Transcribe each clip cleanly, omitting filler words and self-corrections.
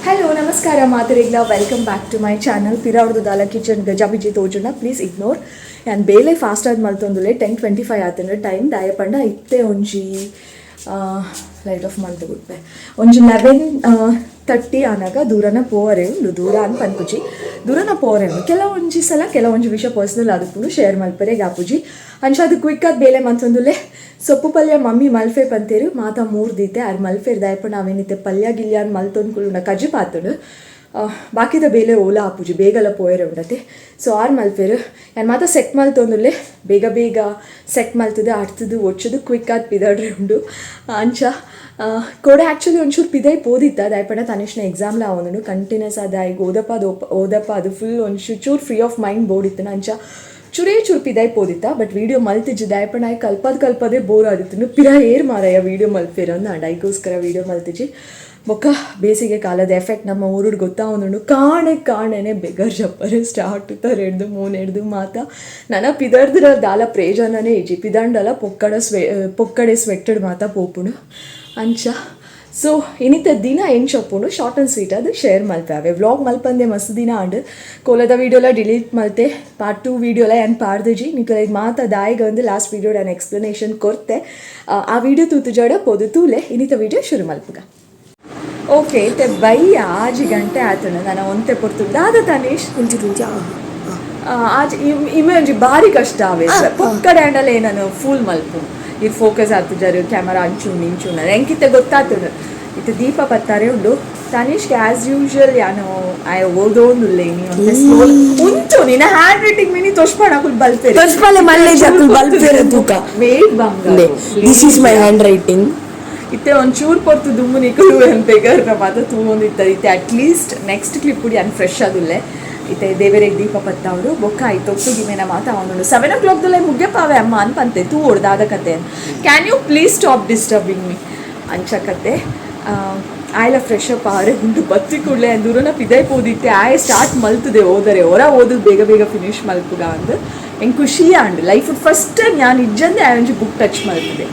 Hello, ನಮಸ್ಕಾರ ಮಾತೆರೆಗ್ಲ. Welcome back to my channel. ಪಿರಾವ್ರದ್ದು ದಾಲ kitchen ಗಜಾಬಿಜಿ ತೋಜುಂಡ please ignore. ಯಾನ್ ಬೇಲೆ ಫಾಸ್ಟ್ ಆದ್ ಮಲ್ತೊಂದುಲ್ಲೆ. 10:25 ಆತಂಡ ಟೈಮ್. ದಾಯ ಪಂಡ ಇತ್ತೆ ಒಂಜಿ ಲೈಟ್ ಆಫ್ ಮಲ್ತ್ ಬುಡ್ಪೆ. ಒಂಜಿ 11:30 ಆನಾಗ ದೂರನ ಪೋವರೆ ಉಂಡು. ದೂರ ಅನ್ ಪನ್ಪುಜಿ, ದೂರನ ಪೋವರೆ ಉಂಡು. ಕೆಲವೊಂಜಿ ಸಲ ಕೆಲವೊಂಜಿ ವಿಷಯ ಪರ್ಸನಲ್ ಆದುಪ್ಪುಂಡು, ಶೇರ್ ಮಲ್ಪರೆ ಆಪುಜಿ. ಅಂಚ ಅದು ಕ್ವಿಕ್ ಆದ್ ಬೇಲೆ ಮಲ್ತೊಂದುಲ್ಲೆ. ಸೊಪ್ಪು ಪಲ್ಯ ಮಮ್ಮಿ ಮಲ್ಫೆ ಪಂತೇರು, ಮಾತ ಮೂರ್ದಿತ್ತೆ ಆರ್ ಮಲ್ಫೇರ್. ದಾಯಪಂಡ ಅವೇನಿತ್ತೆ ಪಲ್ಯ ಗಿಲ್ಯಾನ್ ಮಲ್ತೊಂದು ಕುಲ್ಲುಂಡ ಕಜಿ ಪಾತುಂಡು, ಬಾಕಿದ ಬೇಲೆ ಓಲ ಆಪುಜಿ. ಬೇಗಲ ಪೋಯರೆ ಉಂಡತೆ. ಸೊ ಆರ್ ಮಲ್ಪೆರು, ಯಾನ್ ಮಾತ ಸೆಟ್ ಮಲ್ತೊಂದುಲ್ಲೆ. ಬೇಗ ಬೇಗ ಸೆಟ್ ಮಲ್ತದು, ಅಡ್ತದು, ಒಚ್ಚದು, ಕ್ವಿಕ್ ಆದ್ ಪಿದಡ್ರೆ ಉಂಡು. ಅಂಚ ಕೋಡೆ ಆ್ಯಕ್ಚುಲಿ ಒಂಚೂರು ಪಿದೈ ಪೋದಿತ್ತ. ದಾಯಪಂಡ ತನಿಷ್ನ ಎಕ್ಸಾಮ್ಲ ಆವೊಂದುಂಡು. ಕಂಟಿನ್ಯೂಸ್ ಆದ್ ಆಯ್ಗ್ ಓದಪ್ಪ ಓದಪ್ಪ, ಅದು ಫುಲ್ ಒಂಚೂರು ಚೂರು ಫ್ರೀ ಆಫ್ ಮೈಂಡ್ ಬೋಡಿತ್ತು. ಅಂಚ ಚೂರೇ ಚೂರು ಪಿದೈ ಪೋದಿತ್ತ. ಬಟ್ ವೀಡಿಯೋ ಮಲ್ತಿಜ್ಜಿ. ದಾಯಪಂಡ ಆಯ್ ಕಲ್ಪದ್ ಕಲ್ಪದೇ ಬೋರ್ ಆದಿತ್ತು. ಪಿರ ಏರ್ ಮಾರಾಯ ವೀಡಿಯೋ ಮಲ್ಪೇರು ಅಂದ್ ಅಂಡ್ ಐಗೋಸ್ಕರ ವೀಡಿಯೋ ಮಲ್ತಿಜ್ಜಿ. ಬೊಕ್ಕ ಬೇಸಿಗೆ ಕಾಲದ ಎಫೆಕ್ಟ್ ನಮ್ಮ ಊರುಡು ಗೊತ್ತಾವೊಂದುಂಡು. ಕಾಣೆ ಕಾಣೆನೆ ಬೆಗರ್ ಜಪ್ಪರೆ ಸ್ಟಾರ್ಟ್ ಹಿಡ್ದು ಮೂನ್ ಹಿಡ್ದು ಮಾತ. ನನ ಪಿದರ್ದ್ರ ದಾಲ ಪ್ರಯೋಜನನೇ ಇಜ್ಜಿ. ಪಿದಂಡಲ ಪೊಕ್ಕಡ ಪೊಕ್ಕಡೆ ಸ್ವೆಟ್ಟೆಡ್ ಮಾತ ಪೋಪುಂಡು. ಅಂಚ ಸೊ ಇನಿತ ದಿನ ಎಂಚ ಉಪ್ಪುಂಡು, ಶಾರ್ಟ್ ಆ್ಯಂಡ್ ಸ್ವೀಟ್ ಅದು ಶೇರ್ ಮಲ್ಪೆ. ಅವೆ ವ್ಲಾಗ್ ಮಲ್ಪಂದೆ ಮಸ್ತ್ ದಿನ ಆಂಡ್. ಕೋಲದ ವೀಡಿಯೋಲ ಡಿಲೀಟ್ ಮಲ್ತೆ, ಪಾರ್ಟ್ 2 ವೀಡಿಯೋಲ ಯಾನ್ ಪಾಡ್ದಿಜಿ. ನಿಕಲೆಗ್ ಮಾತ ದಾಯಿಗ ಒಂದು ಲಾಸ್ಟ್ ವೀಡಿಯೋ ನಾನು ಎಕ್ಸ್ಪ್ಲನೇಷನ್ ಕೊರ್ತೆ. ಆ ಆ ವೀಡಿಯೋ ತೂತು ಜಡ ಪೋದು ತೂಲೆ. ಇನಿತ ವೀಡಿಯೋ ಶುರು ಮಲ್ಪುಗ. ಓಕೆ, ಇತ್ತೆ ಬೈ 6 ಗಂಟೆ ಆತುಂಡು. ನಾನು ಒಂತೆ ಪೊರ್ತು ದಾದ ತನೀಶ್? ಒಂಚೂರು ಒಂಚಿ. ಆಜ್ ಇಮೆ ಒಂಜಿ ಬಾರಿ ಕಷ್ಟ ಆವೆ. ಪೊಕ್ಕಡೆ ಆಂಡಲ ಏನನು ಫೂಲ್ ಮಲ್ಪು. ಇದು ಫೋಕಸ್ ಆತುಜರು, ಕ್ಯಾಮರಾ ಅಂಚು ಇಂಚು ಎಂಕಿತ್ತೆ ಗೊತ್ತಾತುಂಡು. ಇತ್ತೆ ದೀಪ ಪತ್ತಾರೆ ಉಂಡು. ತನಿಷ್ಗೆ ಆಸ್ ಯೂಶುವಲ್ ಯಾನು ಆಯ್ ಓದೋಂದುಲ್ಲೆ. ನೀ ಒಂತೆ ಸ್ಲೋ ಉಂಟು. ನಿನ್ನ ಹ್ಯಾಂಡ್ ರೈಟಿಂಗ್ ಮಿನಿ ತೋಷ್ಪಾಣ ಅಕುಲ್ ಬಲ್ಪೆರ್. ತೋಜ್ಪಾಲೆ ಮಲ್ಲೆ ಅಕುಲ್ ಬಲ್ಪೆರ್ ತೂಕ. ವೇಟ್ ಬಂಗ. This is my handwriting. ಇತ್ತೆ ಒಂಚೂರು ಪೊರ್ತು ದುಮ್ಮು ನಿಕುಲು ಬೆಗರ್ನ ಮಾತ ತೂವೊಂದಿತ್ತ. ಇತ್ತೆ ಅಟ್ಲೀಸ್ಟ್ ನೆಕ್ಸ್ಟ್ ಕ್ಲಿಪ್ ಯಾನ್ ಫ್ರೆಶ್ ಆದುಲ್ಲೆ. ಇತ್ತೆ ದೇವರಿಗೆ ದೀಪ ಪತ್ತಾವರು. ಬೊಕ್ಕ ಆಯ್ತು, ಒಟ್ಟುಗಿ ಮೇನ ಮಾತ ಅವನು 7 ಓ ಕ್ಲಾಕ್ ದಲ್ಲೇ ಮುಗ್ಯಪಾವೆ ಅಮ್ಮ ಅನ್ಪಂತೆ. ತೂ ಹೊಡ್ದಾದ ಕತೆ. Can you please stop disturbing me? ಅಂಚ ಕತೆ. ಆಯ್ಲ ಫ್ರೆಶ್ ಅಪ್ ಆರೆ ಉಂಡು. ಬತ್ತಿ ಕೂಡಲೇ ದೂರನ ಪಿದೈ ಪೋದಿತ್ತೆ. ಆಯ್ ಸ್ಟಾರ್ಟ್ ಮಲ್ತದೆ ಓದರೆ. ಹೊರ ಓದು, ಬೇಗ ಬೇಗ ಫಿನಿಶ್ ಮಲ್ಪುಗ ಅಂದ್. ಎಂಕ್ ಖುಷಿ and life first time ಯಾನ್ ಇಜ್ಜಂದೆ ಆಯ್ ಒಂಜಿ ಬುಕ್ ಟಚ್ ಮಲ್ತದೆ.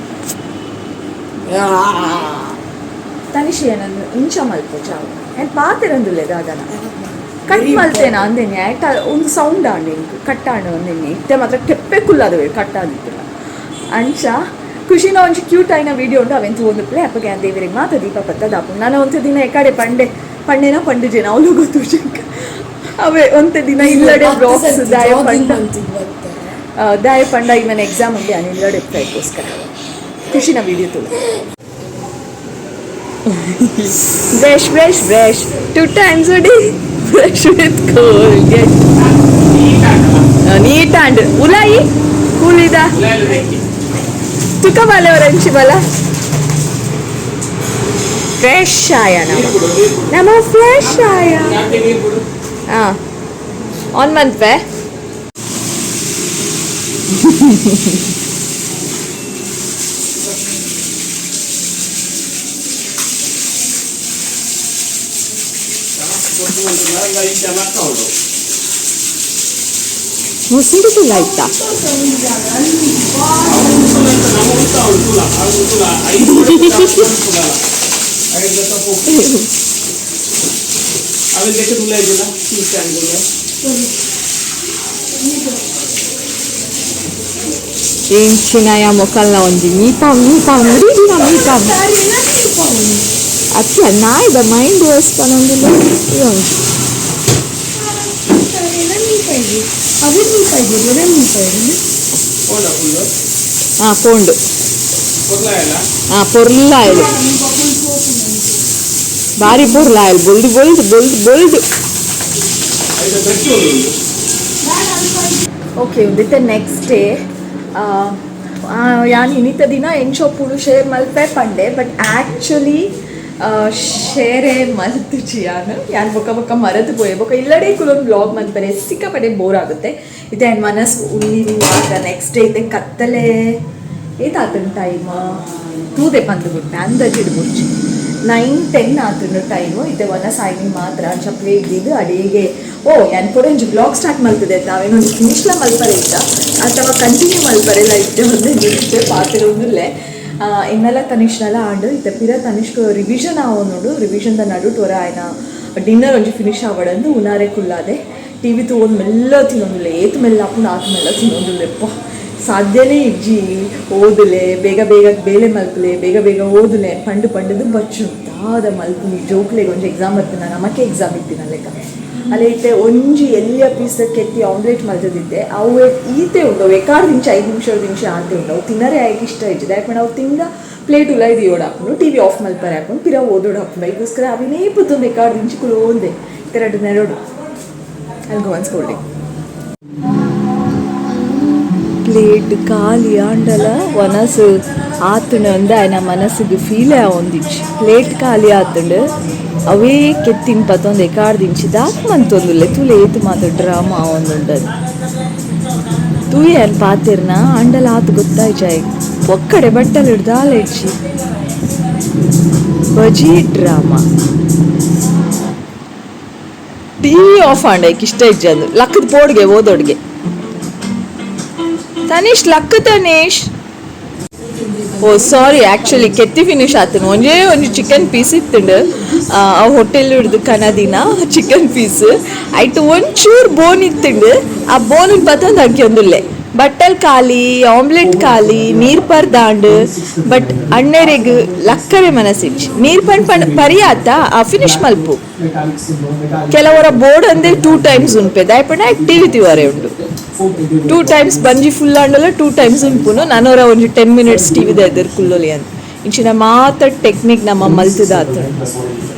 ತನಿಷ್, ಏನನ್ನು ಇಂಚ ಮಲ್ಪು ಚಾವು. ಏನ್ ಪಾತೆರಂದುಲ್ಲೆ ದಾದನ ಕಟ್ ಮಲ್ತೇನ ಅಂದೇನೆ. ಆಯ್ತ, ಒಂದು ಸೌಂಡ್ ಆಂಡ್ ಎಂಕ್ ಕಟ್ ಆಂಡ್ ಒಂದೆನ್ನೆ. ಇತ್ತೆ ಮಾತ್ರ ಕೆಪ್ಪೆ ಕುಲ್ಲದವೆ ಕಟ್ ಆದಿತ್ತಲ್ಲ. ಅಂಚ ಖುಷಿನ ಒಂಜಿ ಕ್ಯೂಟ್ ಆಯಿನ ವೀಡಿಯೋ ಉಂಡು, ಅವೆನ್ ತೂವೊಂದು ಪ್ಲೇ. ಅಪ್ಪಗೆ ದೇವರಿಗೆ ಮಾತ ದೀಪ ಪತ್ತದಾಪು. ನಾನು ಒಂತೆ ದಿನ ಎಕಡೆ ಪಂಡೆ ಪಂಡೆನ ಪಂಡಿಜೇನ ಅವಳು ಗೊತ್ತು. ಅವೇ ಒಂತೆ ದಿನ ಇಲ್ಲಡೆ ಬ್ಲಾಗ್ಸ್ ದಾಯ ಪಂಡ. ದಾಯ ಪಂಡ ಇವನ್ ಎಕ್ಸಾಮ್ ಉಂಡೆ ನಾನು ಇಲ್ಲಡೆ ಗೋಸ್ಕರ. ಖುಷಿನ video Tulu. Brush, brush, brush. Two times a day. Brush with Colgate. Neat and ಉಲಾಯಿ ಕೂಲಿದ ತುಕ ಬಾಲೆ orange ಬಲ ಫ್ರೆಶ್ ಆಯ ನಮ್ಮ ನಮ್ಮ ಫ್ರೆಶ್ ಆಯ. ಹಾಂ, ಆನ್ ಮನ್ಪೆ. ಮುಸಿಡುದಿಲ್ಲ ಆಯ್ತಾ? ಎಂಚಿನಯ ಮೊಕಲ್ನ ಒಂಜಿ ಮೀಪಾವ್ ಮೀಪಾವ್ ನುಡಿದಿನ ಮೀಪಾವ್ ಅತ್ಯ ನಾಯ್ದ ಮೈಂಡ್ ವಾಸ್ ಪನೊಂದುಲ್ಲ ಒಂಜಿ. ಹಾ, ಪೋಂಡು. ಹಾ, ಪೊರ್ಲಾಯ್ಲು, ಬಾರಿ ಪೊರ್ಲಾಯ್ಲು. ಬೊಲ್ದು ಬೊಲ್ದು ಬೊಲ್ದು ಬೊಲ್ದು. ಓಕೆ, ಉಂದಿತ್ತೆ ನೆಕ್ಸ್ಟ್ ಡೇ. ಯಾನ್ ಇನಿತ ದಿನ ಎಂಚೊಪ್ಪುಡು share Malpe Pande, but actually ಶೇರೇ ಮಲ್ತುಜಿ ಯಾನ್. ಯಾನ್ ಬೊಕ್ಕ ಬೊಕ್ಕ ಮರತು ಪೋಯೆ. ಬೊಕ್ಕ ಇಲ್ಲಡೆ ಕುಲೊಂದು ಬ್ಲಾಗ್ ಮಲ್ಪರೆ ಸಿಕ್ಕಾಪಟ್ಟೆ ಬೋರ್ ಆಗುತ್ತೆ. ಇತ್ತೆ ಮನಸ್ಸು ಉಳ್ಳಿ ಮಾತ. ನೆಕ್ಸ್ಟ್ ಡೇ ಇತ್ತೆ ಕತ್ತಲೆ. ಏತಾತನ ಟೈಮ್ ತೂದೆ ಪಂದು ಬಿಟ್ಟೆ. ಅಂದಾಜಿಡ್ ಬುಡ್ಚಿ, 9:10 ಆತುಂಡು ಟೈಮು. ಇತ್ತೆ ವನ ಸಾಯಿನಿ ಮಾತ್ರ. ಅಂಚ ಪ್ಲೇಟ್ ದೀದ್ ಅಡಿಗೆ. ಓ, ಯಾನ್ ಕೂಡ ಒಂಜಿ ಬ್ಲಾಗ್ ಸ್ಟಾರ್ಟ್ ಮಲ್ತದೆ ಅವೇನೊಂದು ಫಿನಿಶ್ಲ ಮಲ್ಪರೆ ಇತ್ತ ಅಥವಾ ಕಂಟಿನ್ಯೂ ಮಲ್ಪರೆ ಇತ್ತೆ ಒಂದು ನಿಂತೆ ಪಾತೆರೊಂದುಲ್ಲೆ. ಇನ್ನೆಲ್ಲ ತನಿಷ್ನಲ ಆಂಡ್. ಇತ್ತೆ ಪಿರ ತನಿಷ್ಕ್ ರಿವಿಷನ್ ಆವೊಂದುಂಡು. ರಿವಿಷನ್ ದ ನಡುಟ್ ಒರ ಆಯ್ನ ಡಿನ್ನರ್ ಒಂಜಿ ಫಿನಿಶ್ ಆವಡಂದು ಉನಾರೆ ಕುಲ್ಲಾದೆ ಟಿವಿ ತೂವೊಂದು ಮೆಲ್ಲ ತಿನ್ನೊಂದುಲ್ಲೆ ಏತ್ ಮೆಲ್ಲ ಆಪುಂಡು ಆತ್ ಮೆಲ್ಲ ತಿನ್ನೊಂದುಲ್ಲೆಪ್ಪ ಸಾಧ್ಯನೇ ಇಜ್ಜಿ ಓದುಲೆ ಬೇಗ ಬೇಗ ಬೇಲೆ ಮಲ್ಪುಲೆ ಬೇಗ ಬೇಗ ಓದುಲೆ ಪಂಡು ಪಂಡದು ಬಚ್ಚು ದಾದ ಮಲ್ಪುನಿ ಜೋಕ್ಲೆಗ್ ಒಂಜಿ ಎಕ್ಸಾಮ್ ಬರ್ತಿನ ನಮಕ್ಕೆ ಎಕ್ಸಾಮ್ ಇತ್ತಿನ ಲೆಕ್ಕ ಅಲ್ಲೇ ಇತ್ತೆ ಒಂಜಿ ಎಲ್ಲಿಯ ಪೀಸ್ ಕೆತ್ತಿ ಆಮ್ಲೆಟ್ ಮಲ್ತದಿದ್ದೆ ಅವು ಈತೆ ಉಂಡು ಎಕಾರ್ ದಿಂಚ 5 ನಿಮಿಷ ನಿಮಿಷ ಆತೆ ಉಂಡು ಅವು ತಿನ್ನರೆ ಆಯ್ಕೆ ಇಷ್ಟ ಇಜ್ಜಿ ದಾಯೆ ಅವು ತಿಂದ ಪ್ಲೇಟ್ ಉಲ್ಲ ಇದು ಹಾಕೊಂಡು ಟಿವಿ ಆಫ್ ಮಲ್ಪರೆ ಹಾಕೊಂಡು ಪಿರ ಓದೋಡು ಹಾಕೊಂಡು ಐಗೋಸ್ಕರ ಅವಿನೇ ಪುತ್ತೊಂದು ಎಕಾರ್ ದಿಂಚಿ ಕುಲೋಂದೆ ಇತ್ತೆರಡು ನೆರಡು ಅಲ್ಲಿ go scolding plate ಖಾಲಿ ಆಂಡಲ ವನಸು ಆತುಂಡು ಅಂದ ಆಯ್ನ ಮನಸ್ಸಿಗೆ ಫೀಲೇ ಒಂದಿಚ್ಚಿ ಪ್ಲೇಟ್ ಖಾಲಿ ಆತುಂಡು ಅವೇ ಕೆತ್ತಿನ ಪತ್ತೊಂದು ಎಕಾಡ್ ದಿಂಚಿ ದಾಕ್ ಮಂತೊಂದುಲ್ಲೆ ತೂಲೆ ಏತು ಮಾತ ಡ್ರಾಮಾ ಒಂದುಂಡದು ತೂಯೆ ಅಲ್ಲಿ ಪಾತಿರ್ನ ಅಂಡಲ ಆತು ಗೊತ್ತಾಯ್ಚಾಯ್ ಒಕ್ಕಡೆ ಬಟ್ಟಲು ದಾಲ ಇಚ್ಚಿ ಬಜಿ drama TV off ಆಂಡ ಇಷ್ಟ ಇಜ್ಜಂದು ಲಕ್ಕದ ಪೋಡ್ಗೆ ಓದೋಡ್ಗೆ ತನೀಶ್ ಲಕ್ಕ ತನೀಶ್ ಓ ಸಾರಿ ಆ್ಯಕ್ಚುಲಿ ಕೆತ್ತಿ ಫಿನಿಶ್ ಆತನು ಒಂಜೇ ಒಂಜಿ ಚಿಕನ್ ಪೀಸ್ ಇತ್ತುಂಡು ಆ ಹೋಟೆಲ್ ಹಿಡ್ದು ಕನದಿನ ಚಿಕನ್ ಪೀಸ್ ಐಟ್ ಒಂಚೂರು ಬೋನ್ ಇತ್ತುಂಡು ಆ ಬೋನ್ ಪತ್ತೊಂದು ಅಕ್ಕಿಯೊಂದುಲ್ಲೆ ಬಟ್ಟಲ್ ಖಾಲಿ ಆಮ್ಲೆಟ್ ಖಾಲಿ ನೀರ್ ಪರ್ದಾಂಡು ಬಟ್ ಅಣ್ಣೆರೆಗ್ ಲಕ್ಕರೆ ಮನಸ್ಸಿಚ್ಚಿ ನೀರ್ ಪಣ್ ಪಣ್ ಪರಿಯಾತ ಆ ಫಿನಿಶ್ ಮಲ್ಪು ಕೆಲವರ ಬೋರ್ಡ್ ಅಂದೆ 2 ಟೈಮ್ಸ್ ಉಂಪೆ ದಾಯಪಂಡ ಟಿವಿ ತಿವರೆ ಉಂಡು 2 ಟೈಮ್ಸ್ ಬಂಜಿ ಫುಲ್ ಆಂಡಲ 2 ಟೈಮ್ಸ್ ಉಂಪುನು ನಾನೋರ ಒಂಜಿ 10 ಮಿನಿಟ್ಸ್ ಟಿವಿದ ಎದುರು ಕುಲ್ಲೊಲಿ ಅಂತ ಇಂಚಿನ ಮಾತ ಟೆಕ್ನಿಕ್ ನಮ್ಮ ಮಲ್ತದಾತ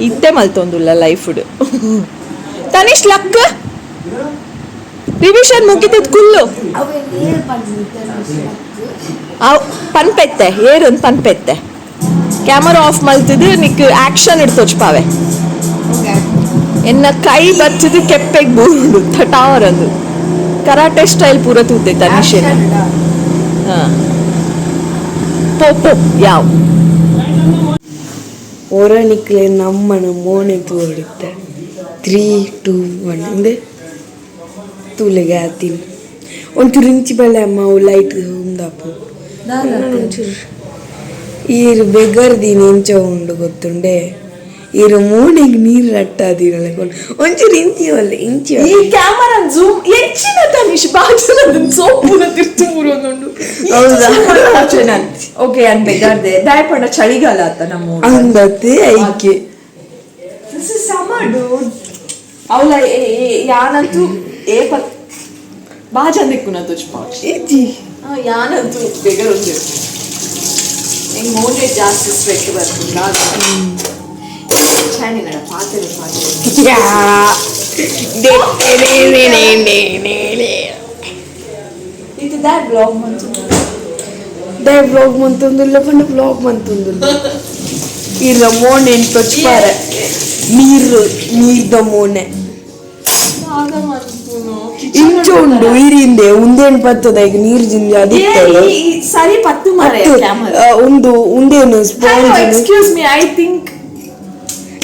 ಇತ್ತೆ ಮಲ್ತೊಂದುಲ್ಲ ಲೈಫುಡ್ ತನಿಷ್ ಲಕ್ ರಿವಿಷನ್ ಮುಗಿತದ ಕುಲ್ಲು ಪನ್ಪೆತ್ತೆ ಏರೊಂದು ಪನ್ಪೆತ್ತೆ ಕ್ಯಾಮರಾ ಆಫ್ ಮಲ್ತದು ನಿಕ್ ಆಕ್ಷನ್ ಇಡ್ತೊಚ್ಪಾವೆ ಎನ್ನ ಕೈ ಬಚ್ಚದು ಕೆಪ್ಪೆಗ್ ಬೂರುಂಡು ಥಟಾವರಂದು ಕರಾಟೆ ಸ್ಟೈಲ್ ಪೂರ ತೂತೆ ತನಿಷೇನ ಪೋ ಪೋ ಯಾವ ಒರಣಿಕ್ಲೆ ನಮ್ಮನ ಮೋನೆ ತೋಡುತ್ತೆ 3 2 1 ಇಂದೆ ತೂಲೆಗೆ ಆತೀನಿ ಒಂಚೂರು ಇಂಚಿ ಬಲ್ಲೆ ಅಮ್ಮ ಅವು ಲೈಟ್ ಉಂದಪ್ಪ ಒಂಚೂರು ಈರು ಬೆಗರ್ದೀನಿ ಇಂಚ ಉಂಡು ಗೊತ್ತುಂಡೆ ಈರು ಮೋನೆಗೆ ನೀರು ರಟ್ಟಾದಿರಲ್ಲ ಒಂಚೂರು ಇಂಚಿ ಒಲ್ಲೆ ಇಂಚಿ ಈ ಕ್ಯಾಮರಾ ಜೂಮ್ ಹೆಚ್ಚಿನ ತನಿಷ್ ಬಾಜುಲ ಸೋಪುನ ತಿರ್ತು ಮೂರೊಂದುಂಡು ಹೌದಾ? ಓಕೆ ಅನ್ ಬೆಗರ್ದೆ ದಾಯಪಂಡ ಚಳಿಗಾಲ ಆತ ನಮ್ಮ ಅಂದತ್ತೆ ಐಕೆ this is summer dude ಅವಳ ಯಾನಂತೂ ಏ ಪತ್ ಬಾಜಂದಿಕ್ಕುನ ತುಚ್ಪಾಚ್ ಇಜ್ಜಿ ಯಾನಂತೂ ಬೆಗರುಂದು ಹೆಂಗ್ ಮೋನೆ ಜಾಸ್ತಿ ಸ್ವೆಟ್ ಬರ್ತದೆ ಚಾಣಿ ನಡ ಪಾತ್ರೆ ಪಾತ್ರೆ ಇದು ದಾಯ್ ಬ್ಲಾಗ್ ಮಂತು ದಾಯ್ ಬ್ಲಾಗ್ ಮಂತೊಂದುಲ್ಲ ಪಂಡ ಬ್ಲಾಗ್ ಮಂತೊಂದುಲ್ಲ ಇರ ಮೋನೆ ತೊಚ್ಪಾರೆ ನೀರು ನೀರ್ದ ಮೋನೆ ಇಂಚ ಉಂಡು ಇರಿಂದೆ ಉಂದೇನು ಪತ್ತದ ಈಗ ನೀರು ಜಿಂಜ ಅದಿತ್ತಲ್ಲ ಸರಿ ಪತ್ತು ಮಾರೆ ಕ್ಯಾಮರಾ ಉಂದು ಉಂದೇನು sponge excuse me I think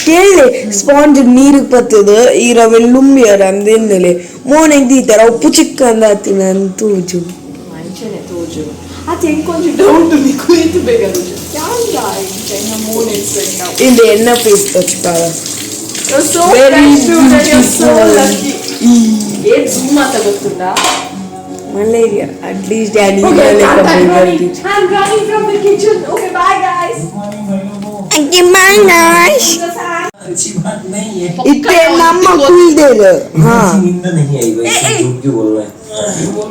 ಕೇಳಿ ಸ್ಪಾಂಜ್ ನೀರಿಗೆ ಪತ್ತದ ಈ ರವೆ ಲುಂಬಿಯರ ಅಂದೆನ್ನಲೆ ಮೋನೆಗ್ ದೀತಾರ ಉಪ್ಪು ಚಿಕ್ಕ ಅಂದ ಆತಿನ ತೂಜು ಮಂಚನೆ ತೋಜು ಆತ ಎಂಕೊಂಚು ಡೌಟ್ ನೀಕು ಏತು ಬೇಗ ರುಜು ಯಾಂದ ಇಂಚ ಮೋನೆ ಸ್ವೆಟ್ ಇಂದ ಎಣ್ಣ piece ತೊಚ್ಪಾರ You're so Very fresh, dude, and you're so beautiful. lucky. ಏನ್ ಜೂಮ್ ಅಂತ ಗೊತ್ತುಂಟಾ malaria at least Okay, I'm running. I'm running from the kitchen. Okay, bye guys. अच्छी बात नहीं है। ಇತ್ತೆ ನಮ್ಮ ಕುಲ್ದೇರು ಹಾ नींद नहीं आई भाई, झूठ क्यों बोल रहा है?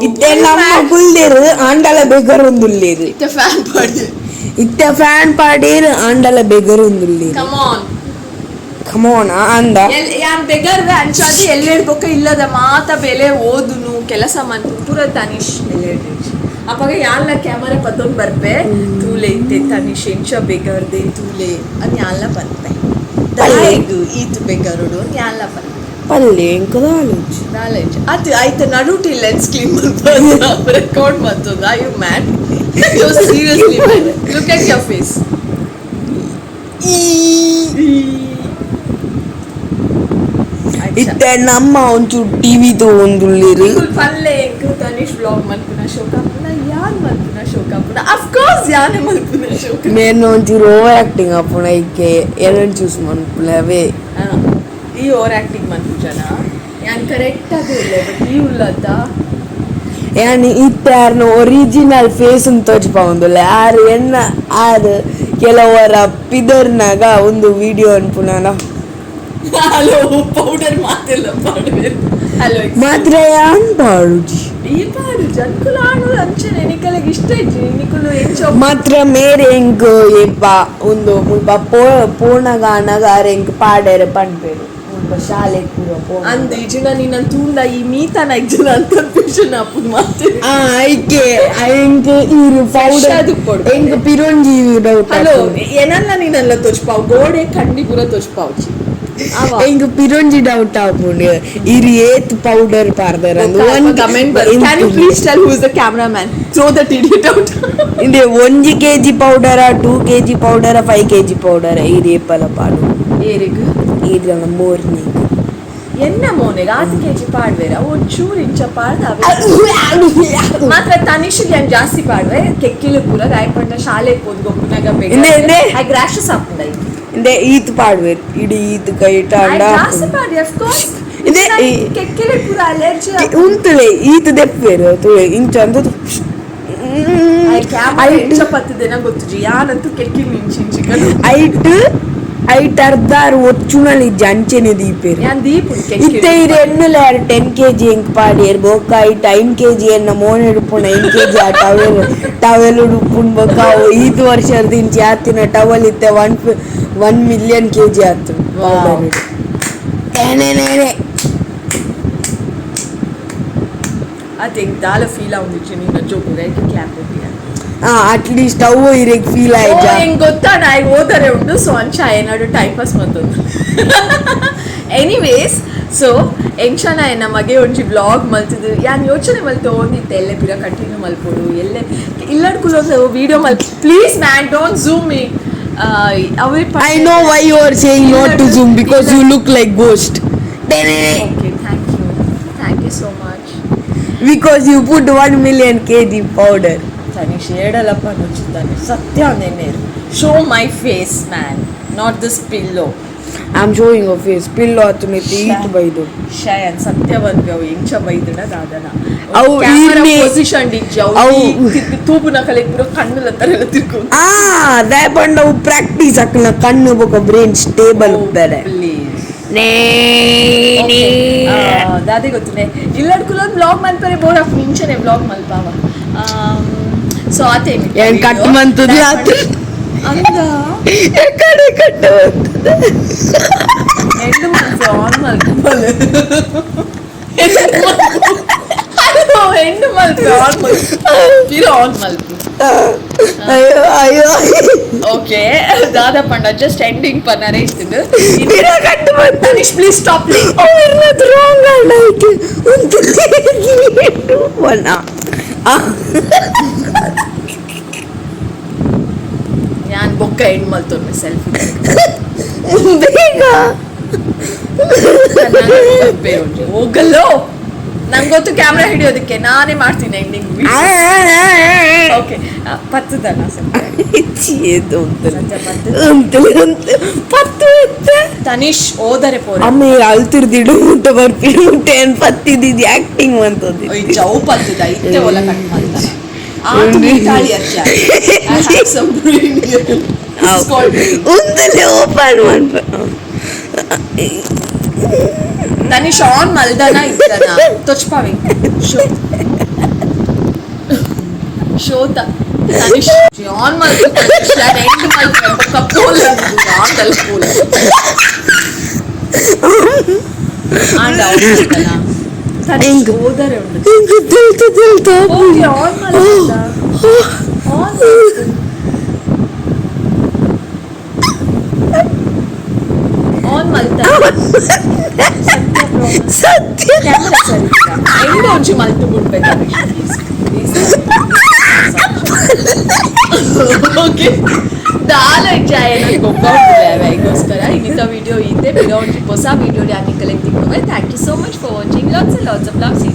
ಇತ್ತೆ ನಮ್ಮ ಕುಲ್ದೇರು ಆಂಡಲ ಬೆಗರೊಂದುಲ್ಲೇರು ಇತ್ತೆ ಫ್ಯಾನ್ ಪಾಡಿ. ಇತ್ತೆ ಫ್ಯಾನ್ ಪಾಡೇರು ಆಂಡಲ ಬೆಗರೊಂದುಲ್ಲೇರು Come on. ಕಮೋನ್ ಅಂದ ಎಲ್ ಯಾನ್ ಬೆಗರ್ವೆ ಅಂಚಾದಿ ಎಲ್ಲೆಡ್ ಬೊಕ್ಕ ಇಲ್ಲದ ಮಾತ ಬೆಲೆ ಓದುನು ಕೆಲಸ ಮನ್ಪು ಪೂರ ತನಿಷ್ ಎಲ್ಲೆಡ್ ಅಪಗ ಯಾನ್ಲ ಕ್ಯಾಮರಾ ಪತ್ತೊಂದು ಬರ್ಪೆ ತೂಲೆ ಇತ್ತೆ ತನಿಷ್ ಎಂಚ ಬೆಗರ್ದೆ ತೂಲೆ ಅನ್ ಯಾನ್ಲ ಬರ್ಪೆ ದಾಯೆಗ್ ಈತ್ ಬೆಗರುಡು ಅನ್ ಯಾನ್ಲ ಬರ್ಪೆ ಪಲ್ಲೆ ಎಂಕದ ಆಲೋಚ್ ನಾಲೆಜ್ ಅದು ಆಯ್ತು ನಡುಟಿ ಲೆನ್ಸ್ ಕ್ಲೀನ್ ಮಾಡ್ಬೋದು ರೆಕಾರ್ಡ್ ಮಾಡ್ತದ I you mad you seriously look at your face. ಇತ್ತೆ ನಮ್ಮ ಒಂಚೂರು ಟಿವಿ ತಗೊಂಡುಲ್ಲೇರು ಪಲ್ಲೆ ಎಂಕ್ ತನಿಷ್ ವ್ಲಾಗ್ ಮಲ್ಪುನ ಶೋಕ ಆಪುನ ಯಾನ್ ಮಲ್ಪುನ ಶೋಕ ಆಪುನ ಅಫ್ ಕೋರ್ಸ್ ಯಾನೆ ಮಲ್ಪುನ ಶೋಕ నేను ಒಂಚೂರು ಓವರ್ ಆಕ್ಟಿಂಗ್ ಆಪುನ ಐಕೆ ಏನನ್ ಚೂಸ್ ಮನ್ಪುಲೆ ಅವೇ. ಈ ಓವರ್ ಆಕ್ಟಿಂಗ್ ಮನ್ಪುಜನ ಯಾನ್ ಕರೆಕ್ಟ್ ಆಗಿ ಉಲ್ಲೆ, ಬಟ್ ಈ ಉಲ್ಲತ್ತ. ಯಾನ್ ಇತ್ತೆ ಆರ್ನ ಒರಿಜಿನಲ್ ಫೇಸ್ ತೋಜ್ಪಾವೊಂದುಲ್ಲೆ. ಆರ್ ಎನ್ನ ಆರ್ ಕೆಲವರ ಪಿದರ್ನಾಗ ಒಂದು ವಿಡಿಯೋ ಅನ್ಪುನಾನ. ಹಲೋ, ಪೌಡರ್ ಮಾತೆಲ್ಲ ಪಾಡುವೆರ್. ಹಲೋ. ಮಾತ್ರ ಯಾನ್ ಪಾಡುಜಿ. ಈ ಪಾಡು ಜನ್ಕುಲು ಆಡು ಅಂಚನೆ ನಿಕಲೆಗ್ ಇಷ್ಟ ಇಜ್ಜಿ ನಿಕುಲು ಎಂಚ. ಮಾತ್ರ ಮೇರೆ ಎಂಕ್ ಏಪ ಉಂದು ಮುಲ್ಪ ಪೋನಗ ಆನಗ ಆರ್ ಎಂಕ್ ಪಾಡೆರೆ ಪನ್ಪೆರ್ ಮುಲ್ಪ ಶಾಲೆ ಪೂರ ಪೋನಗ. ಅಂದ್ ಇಜಿನ ನಿನ್ನ ತೂಂಡ ಈ ಮೀತನ ಇಜ್ಜಿನ ಅಂತ ಕನ್ಫ್ಯೂಷನ್ ಆಪುಂಡು ಮಾತೆ. ಆ ಐಕೆ ಎಂಕ್ ಈರು ಪೌಡರ್ ಆದ್ ಉಪ್ಪೊಡು. ಎಂಕ್ ಪಿರೊಂಜಿ ಡೌಟ್. ಹಲೋ, ಏನಲ್ಲ ನೀನಲ್ಲ ತೋಚ್ಪಾವ್, ಗೋಡೆ ಕಂಡಿ ಪೂರ ತೋಚ್ಪಾವ್ಚಿ. ಎಂಕ್ ಪಿರೊಂಜಿ ಡೌಟ್ ಆಪುಂಡು ಇರ್ ಏತ್ ಪೌಡರ್ ಪಾರ್ದರ್ ಅಂದ್. Comment, can you please tell who is the cameraman? Throw that idiot out. ಇಂದೆ 1 KG powder, 2 KG powder, 5 KG powder ಇರ್ ಏಪಲ ಪಾಡು. ಏರಿಗ್? ಇರ್ಲ ಮೋರ್ನಿಂಗ್. ಎನ್ನ ಮೋನೆಗ್ ಆತ್ ಕೆಜಿ ಪಾಡ್ವೇರ? ಒಂಚೂರು ಇಂಚ ಪಾಡ್ದ ಅವೇ ಮಾತ್ರ. ತನಿಷಿಗೆ ಯಾನ್ ಜಾಸ್ತಿ ಪಾಡ್ವೆ ಕೆಕ್ಕಿಲು ಪೂರ ರಾಯಪಂಡ ಶಾಲೆ ಪೋದು ಗೊಬ್ಬುನಾಗ. ಇಂದೆ, ಇಂದೆ. ಐಕ್ ರ್ಯಾಷಸ್ ಆಪುಂಡು ಐಕ್. ಇಂದೆ ಈತ್ ಪಾಡ್ವೇರ್ ಇಡೀ ಈತ್ ಕೈಟ ಅಂಡ. ಜಾಸ್ತಿ ಪಾಡ್ವೆ ಆಫ್ ಕೋರ್ಸ್. ಇಂದೆ ಕೆಕ್ಕಿಲು ಪೂರ ಅಲರ್ಜಿ. ಉಂತುಲೆ, ಈತ್ ದೆಪ್ಪೇರು ತುಳೆ ಇಂಚ ಅಂದು. ಕ್ಯಾಮರಾ ಎಂಚ ಪತ್ತುದೇನ ಗೊತ್ತುಜಿ, ಯಾನಂತೂ ಕೆಕ್ಕಿಲು ಇಂಚಿ ಇಂಚಿ. ಐಟ್ ಐಟ್ ಅರ್ಧ ಆರ್ ಒಚ್ಚುನಲಿ ಇಜ್ಜಿ, ಅಂಚೆನೆ ದೀಪೇರು. ಯಾನ್ ದೀಪುಂಡು. ಇತ್ತೆ ಕೆಕ್ಕಿಲು. ಇರ್ ಎಣ್ಣುಲೆ ಆರ್ 10 ಕೆಜಿ ಎಂಕ್ ಪಾಡಿಯರ್. ಬೊಕ್ಕ ಐಟ್ 9 ಕೆಜಿ ಎನ್ನ ಮೋನೆ ಉಪ್ಪುಂಡು 9 ಕೆಜಿ. ಆ ಟವೆಲ್ ಟವೆಲ್ ಉಪ್ಪುಂಡು. ಬೊಕ್ಕ ಅವು ಈತ್ ವರ್ಷದ ಇಂಚಿ ಆತಿನ ಟವಲ್ ಇತ್ತೆ 1 ಮಿಲಿಯನ್ ಕೆಜಿ ಆತು. Wow. ಪೌಡರ್. ಅದು ಎಂಕ್ ದಾಲ ಫೀಲ್ ಆವೊಂದಿಜ್ಜಿ ನಿನ್ನ ಜೋಕುಗ ಕ್ಲಾಪ್. ಆ ಅಟ್ಲೀಸ್ಟ್ ಅವು ಇರೆಗ್ ಫೀಲ್ ಆಯ್ಜ. ಎಂಕ್ ಗೊತ್ತಾ, ನಾ ಈಗ ಓದರೆ ಉಂಡು. ಸೊ ಅಂಚ ಏನಾದ್ರು ಟೈಮ್ ಪಾಸ್ ಮಂತೊಂದು. ಎನಿವೇಸ್, ಸೊ ಎಂಕ್ಷನ ಎನ್ನ ಮಗೆ ಒಂಜಿ ವ್ಲಾಗ್ ಮಲ್ತಿದ್ದು ಯಾನ್ ಯೋಚನೆ ಮಲ್ತೆ ಓಂದಿತ್ತೆ ಎಲ್ಲೆ ಪಿರ ಕಂಟಿನ್ಯೂ ಮಲ್ಪೊಡು ಎಲ್ಲೆ ಇಲ್ಲಡ್ ಕುಲೊಂದು video Mal. Please man, don't zoom me ಅವೇ. I know why you are saying not to zoom, because you look like ghost. Okay, thank you, thank you so much. Because you put 1 million kg powder. Tanish ಏಡಲಪ್ಪ ನುಚ್ಚುತ್ತಾನೆ ಸತ್ಯ ನೆನ್ನೆ. Show my face, man, not this pillow. I am showing a face. Pillow ಆತು ಮೆತ್ತೆ ಈತ್ ಬೈದು. ಶಯನ್ ಸತ್ಯ ಬಂದ್ವಿ ಅವು ಎಂಚ ಬೈದಡ ದಾದನ. ಅವು ಪೊಸಿಷನ್ ಇಜ್ಜಿ ಅವು. ತೂಪುನ ಕಲೆ ಪೂರ ಕಣ್ಣುಲ ತರೆಲ್ಲ ತಿರ್ಕು. ಆ ದಾಯ ಪಂಡ ಅವು ಪ್ರಾಕ್ಟೀಸ್ ಅಕ್ಕನ ಕಣ್ಣು ಬೊಕ ಬ್ರೈನ್ ಸ್ಟೇಬಲ್ ಉಪ್ಪೆರೆ. ಪ್ಲೀಸ್. ದಾದೆ ಗೊತ್ತುನೆ ಇಲ್ಲಡ್ ಕುಲೊಂದು ಬ್ಲಾಗ್ ಮಲ್ಪರೆ ಬೋರ್ ಆಫ್ ನಿಂಚನೆ ಬ್ಲಾಗ್ ಮಲ್ಪಾವ. ಸೊ ಆತೆ. ಏನ್ ಕಟ್ ಮಂತುದು ಆತು. ಅಂದ. ಕಡೆ ಕಟ್ಟು ಬಂತದೆ. ಎಂಡ್ ಮಲ್ಪು, ಆನ್ ಮಲ್ಪು. ಹಲೋ, ಎಂಡ್ ಮಲ್ಪು, ಆನ್ ಮಲ್ಪು, ಪಿರ ಆನ್ ಮಲ್ಪು. ಅಯ್ಯೋ ಅಯ್ಯೋ. ಓಕೆ, ದಾದಾ ಪಂಡ ಜಸ್ಟ್ ಎಂಡಿಂಗ್ ಪನ್ನರೆ ಇస్తుంది. ಪಿರ ಕಟ್ಟು ಬಂತ. Tanish, please stop. Oh, ಇರ್ಲದ್ wrong ಆಯ್ತು. ಒಂದು 2 1. ಯಾನ್ ಬೊಕ್ಕ ಎಂಡ್ ಮಲ್ತೊನ್ನೆ ಸೆಲ್ಫಿ. ಬೇಗ. ಹೋಗಲ್ಲೋ, ನಂಗೆ ಗೊತ್ತು ಕ್ಯಾಮ್ರಾ ಹಿಡಿಯೋದಕ್ಕೆ. ನಾನೇ ಮಾಡ್ತೀನಿ ಎಂಡಿಂಗ್. ಓಕೆ, ಪತ್ತದಲ್ಲ ಸತ್ಯ. ಉಂತಲೆ ಉಂತೆ ಪತ್ತು ಎತ್ತೆ. ತನಿಷ್ ಓದರೆ ಪೋರೆ. ಅಮ್ಮ ಅಲ್ತಿರ್ದಿಡು ಮುಟ್ಟ ಬರ್ಪಿಡು ಮುಟ್ಟ ಏನ್ ಪತ್ತಿದ್ದು ಆಕ್ಟಿಂಗ್ ಅಂತದ್ದು. ಚೌ ಪತ್ತದ ಇತ್ತೆ ಒಲ ಕಟ್ ಮಾಡ್ತಾನೆ ಆತು ಮೀಟಾಳಿ ಅಚ್ಚ. I have some brain here. It's called brain. ಉಂತಲೆ open ಮನ್ಪ. ತನಿಷ್ on ಮಲ್ದನ ಇದ್ದನ ತೊಚ್ಪಾವಿ ಶೋ ಶೋತ ತನಿಷ್ ಆನ್ ಮಲ್ತು. ತನಿಷ್ ಎಂಡ್ ಮಲ್ಪೆ ಬೊಕ್ಕ ಪೋಲ್ ಆಂಡಲ್ ಪೋಲ್ ಆಂಡ ಆನ್ ತನಿಷ್ ಓದರೆ ಉಂಡು. ಇಂಕ್ ತಿಳ್ತು ತಿಳ್ತು. ಓಕೆ, ಆನ್ ಮಲ್ತ ಆನ್ ಆನ್ ಮಲ್ತ. ಸತ್ಯ. ಕ್ಯಾಮೆರಾ ಸರಿ ಎಂಡ್ ಒಂಜಿ ಮಲ್ತು ಬುಡ್ಪೆ ತನಿಷ್, please please. Okay, ದಾಲ ಇಜ್ಜಾಯ ಗೊಬ್ಬ ಐಗೋಸ್ಕರ ಇನ್ನಿತ ವಿಡಿಯೋ ಇತ್ತೆ. ಪಿರ ಒಂಜಿ ಹೊಸ ವಿಡಿಯೋ ಯಾನಿ ಕಲೆಕ್ಟ್ ತಿಕ್ಕುವೆ. Thank you so much for watching. Lots and lots of love. See.